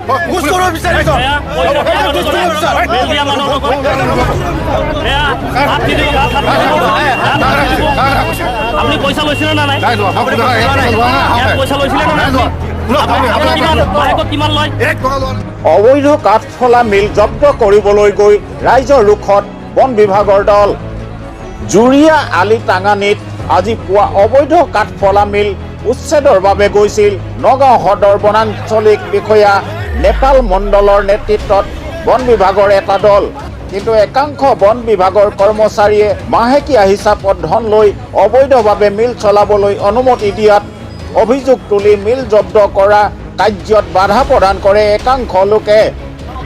ঘোচ কৰিব বিচাৰিছ। এয়া পইচা দিয়া মানুহৰ লগত, বেল দিয়া মানুহৰ লগত। এয়া ভাত নিদিব, ভাত ভাত নিদিব, ভাত নিদিব। আপুনি পইচা লৈছিলে নে নাই? নাই লোৱা, মই কোনো এক পইচা লোৱা নাই। ইয়াত পইচা লৈছিলে নে নাই? নাই লোৱা। আপুনি কিমান মাহেকত কিমান লয়? 1 টকা লোৱা নাই। অবৈধ কাঠফলা মিল জব্দ কৰিবলৈ গৈ ৰাইজৰ ৰোষত বন বিভাগৰ দল। জুৰীয়া আলি টাঙানিত আজি পুৱা অবৈধ কাঠফলা মিল উচ্ছেদৰ বাবে গৈছিল নগাঁও সদৰ বনাঞ্চলিক বিষয়া নেপাল মণ্ডলৰ নেতৃত্বত বন বিভাগৰ এটা দল। কিন্তু একাংশ বন বিভাগৰ কৰ্মচাৰীয়ে মাহেকীয়া হিচাপত ধন লৈ অবৈধভাৱে মিল চলাবলৈ অনুমতি দিয়াত অভিযোগ তুলি মিল জব্দ কৰা কাৰ্যত বাধা প্ৰদান কৰে একাংশ লোকে।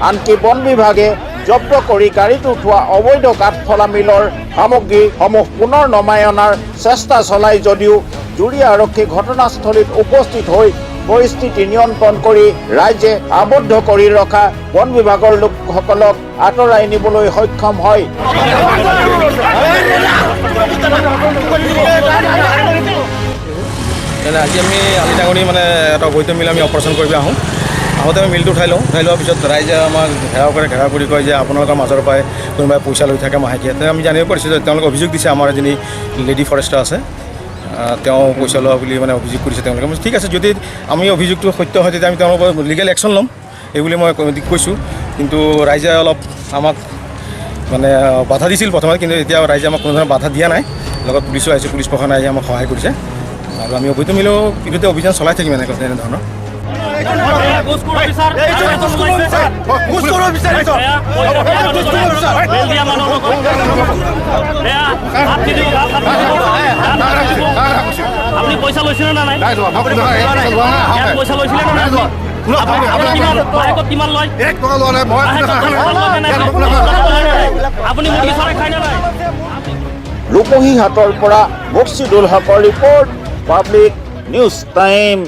আনকি বন বিভাগে জব্দ কৰি গাড়ীত উঠোৱা অবৈধ কাঠফলা মিলৰ সামগ্ৰীসমূহ পুনৰ নমাই অনাৰ চেষ্টা চলাই যদিও জুৰীয়া আৰক্ষী ঘটনাস্থলীত উপস্থিত হৈ পৰিস্থিতি নিয়ন্ত্ৰণ কৰি ৰাইজে আবদ্ধ কৰি ৰখা বন বিভাগৰ লোকসকলক আঁতৰাই নিবলৈ সক্ষম হয়। তেনে আজি আমি আলিটাঙনি মানে এটা অবৈধ মিল আমি অপাৰেশ্যন কৰিব আহোঁ। আহোঁতে আমি মিলটো উঠাই লওঁ। উঠাই লোৱাৰ পিছত ৰাইজে আমাক ঘেৰাও কৰে। ঘেৰাও কৰি কয় যে আপোনালোকৰ মাজৰ পৰাই কোনোবাই পইচা লৈ থাকে মাহেকীয়া। তেনে আমি জানিব পাৰিছোঁ যে তেওঁলোকে অভিযোগ দিছে, আমাৰ এজনী লেডি ফৰেষ্টাৰ আছে, তেওঁ পইচা লোৱা বুলি মানে অভিযোগ কৰিছে তেওঁলোকে। মই ঠিক আছে, যদি আমি অভিযোগটো সত্য হয়, তেতিয়া আমি তেওঁলোকৰ লিগেল একশ্যন ল'ম, এই বুলি মই কৈছোঁ। কিন্তু ৰাইজে অলপ আমাক মানে বাধা দিছিল প্ৰথমতে, কিন্তু এতিয়া ৰাইজে আমাক কোনো ধৰণৰ বাধা দিয়া নাই। লগত পুলিচো আহিছে, পুলিচ প্ৰশাসন আহি আমাক সহায় কৰিছে আৰু আমি অবৈধ মিলৰ বিৰুদ্ধে অভিযান চলাই থাকিম এনেকুৱা তেনেধৰণৰ। ঘোচখোৰ অফিচাৰ। ঘোচ কৰিব বিচাৰিছ। এয়া পইচা দিয়া মানুহৰ লগত, বেল দিয়া মানুহৰ লগত। এয়া ভাত নিদিব, ভাত ভাত নিদিব, ভাত নিদিব। আপুনি পইচা লৈছিলে নে নাই? নাই লোৱা, মই কোনো এক পইচা লোৱা নাই। ইয়াত পইচা লৈছিলে নে নাই? নাই লোৱা। আপুনি কিমান মাহেকত কিমান লয়? 1 টকা লোৱা নাই মই। মাহেকত 10 টকা লয় নে নাই? আপুনি মুৰ্গী চৰাই খায় নে নাই? ৰূপহীহাটৰ পৰা মকছিদুল হকৰ ৰিপৰ্ট, পাব্লিক নিউজ টাইম।